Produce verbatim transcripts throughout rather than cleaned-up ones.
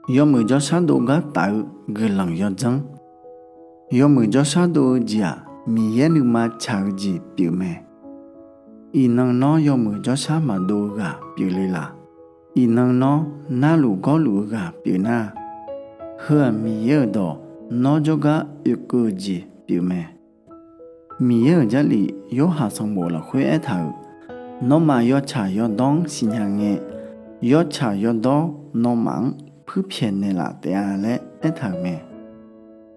Yawmuiq jawrshar dov gar taf-eu guiqlanq yawdzanr. Yawmuiq jawrshar dov-eu jeq-aq, Miqyaer nuima tsaq-eu jeq pyeuf mae. Iqnan nawr yawmuiq jawrshar maqdov-eu ghaq pyeufle laf. Iqnan nawr narluf gawrluf-eu ghaq pyeufnar-aq, heu-aq Miqyaer-euq dawq nawr jawrgar oekeuv-eu jeq pyeufmae. Miqyaer-euq Jarlif Yorhaq sanqbof lafkhoer aertaq-euq, Nawmaf yawtsaq yawdawr-anr siqnya ngae, yawtsaq yawdawr nawmaf-anr puirpyaeq naeqlaf taef-a laer aertaq-euq mae.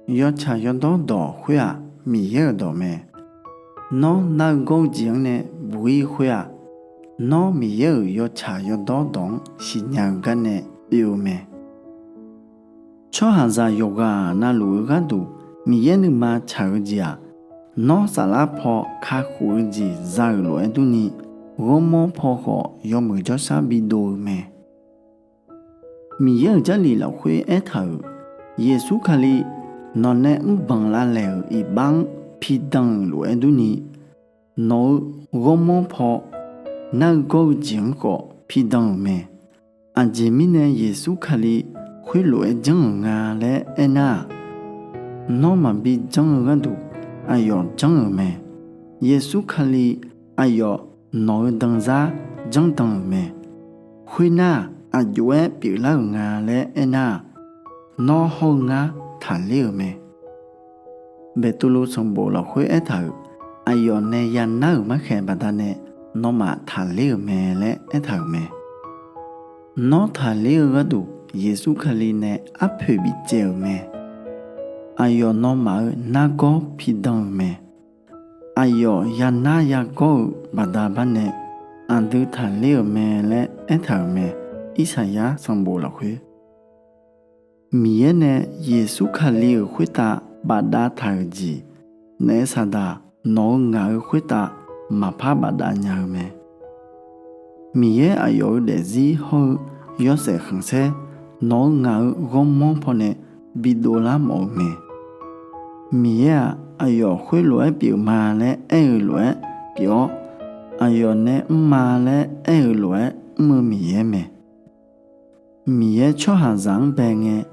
Yawtsaq yawdawr dawq khoer-aq Miqyaer-euq dawq mae. Nawr nar-eu gawr-eu jeq-anr nae buq-ir khoer-aq, nawr Miqyaer-euq yawtsaq yawdawr dawq-anr siqnya-eu gar nae oe-eu mae. Tsawrhaqzaq yawqghaq navluf-eu gharduq Miqyaer nuima tsaq-eu jeq-aq, nawr saflar paw kakhof-eu jeq za-euq lof-aer durni, ghawrmawr paw khawf yawmuiq jawrshar bidov-eu mae. Miqyaer-euq Jarlif lafkhoer aertaq-euq, Yeqsur Kali nawqnae mrbanq lavlaeq-euq iqbax-anr pidan-euq lof-aer durni, nawq-eu ghawrmawr paw nar-eu gawr-eu jeq-anr khawf pidan-euq mae. Aqjeq mirnae Yeqsur Kali khoerlof-aer janr-euq nga laer aernar-aq, nawr maqbi janr-eu gharduq aqyawf janr-euq mae. Yeqsur Kali aqyawf nawq-eu danzar janrdan-euq mae. Khoernar-aq, aqjox-aer pyeuflar-euq nga laer aernar-aq, nawr hawr-eu ngar taqler-euq mae. Beqtuvluv sanqbof lafkhoer aertaq-euq, Aqyawf nae yanar-euq markhaeq baqdanae nawmaf taqler-euq mae laer aertaq-euq mae. Nawr taqler-eu gharduq Yeqsur Kali nae arpoeq bifcaev-euq mae. Aqyawf nawmaf-eu nargawr pidan-euq mae. Aqyawf yanar yagawr-eu baqda barnae aqdui taqler-euq mae laer aertaq-euq mae. Irsaqyar sanqbof lafkhoer Miqyaer nae Yeqsur Kali-euq khoertav bafdav taq-euq jeq, naef saqdaq nawq-eu ngaq-eu khoertav maqpar bafdav nya-eu mae. Miqyaer aqyawf-eu daefzir hawr-eu yawshaef khanqsaer nawq-eu ngaq-eu ghawrmawr pawnae bidov lar mawf-eu mae. Miqyaer-aq, aqyawf khoerlof-aer pyeufma laer aer-eu lof-aer pyeuf-awr, aqyawf nae mrma laer aer-eu lof-aer mr-eu Miqyaer mae. Miqyaer tsawrhaqzaq-anr bae ngae,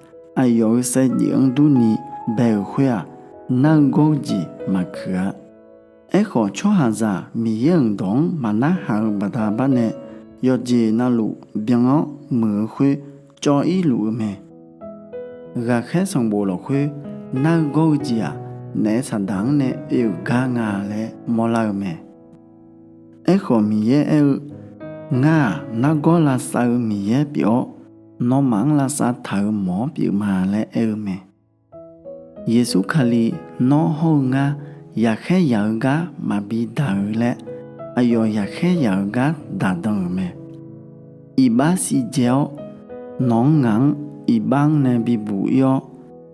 aqyawf-euq saevdzeuf-anr durni bae-euq khoer-aq, nar-eu gawr-eu jeq maqkuiq-a. Aerkhawf, tsawrhaqzaq Miqyaer-euq dawq-anr maqnarhaq-eu baqda barnae, yawqjeq navluf byan-awr muiq-eu khoer cawv-ir luf-eu mae. Ghaqkhaer sanqbof lafkhoer nar-eu gawr-eu jeq-aq, naef saqdaq-anr nae oe-euq gar nga laer mawrlar-eu mae. Aerkhawf, Miqyaer aer-eu, Ngar-aq, nargawr lavsav-eu Miqyaer pyeuf-awr, nawmaf-anr lavsav taq-euq mawq-anr pyeufma laer aer-eu mae. Yeqsur Kali nawr hawr-eu ngar yaqkhaer yaq-eu gar maqbi daq-eu laer, aqyawf yaqkhaer yaq-eu gar daqdan-euq mae. Iqbax shivdzae-awr, nawq-anr ngaq-anr iqbax-anr nae bibuq-ir-awr,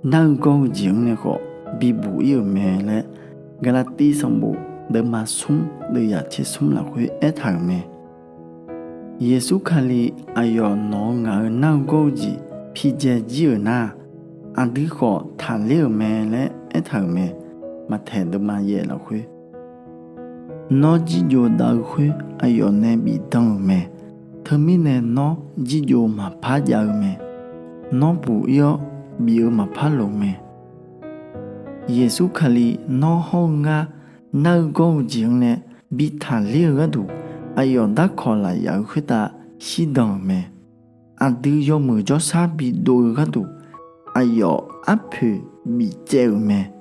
nar-eu gawr-eu jeq-anr nae khawf bibuq-ir-euq mae laer, Gaqlaqtiv sanqbof deuvma smr deuvyaq tser smr lafkhoer aertaq-euq mae. Yeqsur Kali aqyawf nawq-eu ngaq-eu nar-eu gawr-eu jeq pidzae jir-euq nar-aq, aqdui khawf taqler-euq mae laer aertaq-euq mae. Maqtaeq deuvma yaeq lafkhoer Nawr jirjov dav-eu khoer aqyawf nae bifdan-euq mae. Teumirnae nawr jirjov maqpar jav-eu mae. Nawr buq-ir-awr bif-eu maqpar loq mae. Yeqsur Kali nawr hawr-eu ngar nar-eu gawr-eu jeq-anr nae bi taqler-eu gharduq, aqyawf darkawq lafyaq-eu khoertav shirdan-euq mae. Aqdui yawmuiq jawrshar bidov-eu gharduq, aqyawf arpoeq bifcaev-euq mae.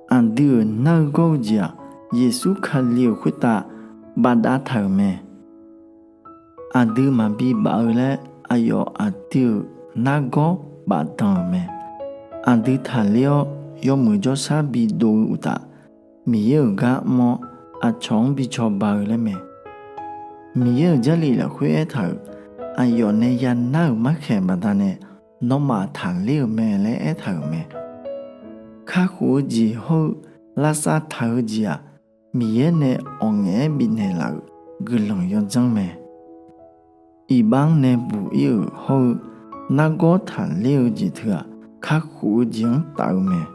Aqdui-euq nar-eu gawr-eu jeq-aq, Yeqsur Kali-euq khoertav bafdav taq-euq mae. Aqdui maqbi baf-eu laer aqyawf aqdui-euq nargawr bafdan-euq mae. Aqdui taqler-awr yawmuiq jawrshar bidov-eu uqtaf, Miqyaer-euq gar mr-awr aqcawq-anr bi cawba-eu laer mae. Miqyaer-euq Jarlif lafkhoer aertaq-euq, aqyawf nae yanar-euq markhaeq baqdanae nawmaf taqler-euq mae laer aertaq-euq mae. Kakhof-eu jeq hawr-eu lavsav taq-eu jeq-aq, Miqyaer nae awqngaef-aer bifnaeq laf-euq guiqlanq yawdzanr mae. Iqbax-anr nae buq-ir-euq hawr-eu nargawr taqler-eu jeq teu-aq, kakhof-eu jeq-anr taf-eu mae.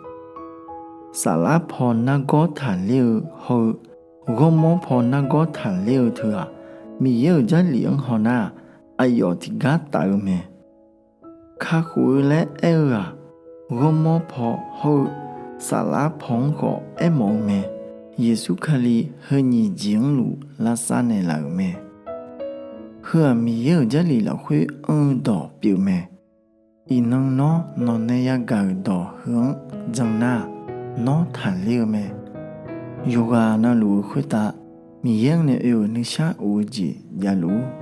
Saflar paw nargawr taqler-eu hawr-eu, ghawrmawr paw nargawr taqler-eu teu-aq, Miqyaer-euq Jarlif-anr hawnar-aq, aqyawf tiqgar taf-eu mae. Kakhof-eu laer aer-eu-aq, ghawrmawr paw hawr-eu saflar paw-anr khawf aermawf-eu mae. Yeqsur Kali heu nyiq jeq-anr luf lavsav naeqlaf-euq mae. Heu-aq, Miqyaer-euq Jarlif lafkhoer anr-eu dawq pyeuf mae. Iqnan nawr nawqnae yagaq-euq dawq heu-anr jan nar-aq, nawr taqler-eu mae. Yawqghaq navluf-eu khoertav Miqyaer-anr nae oe-euq nuisar of-eu jeq javluf-ur.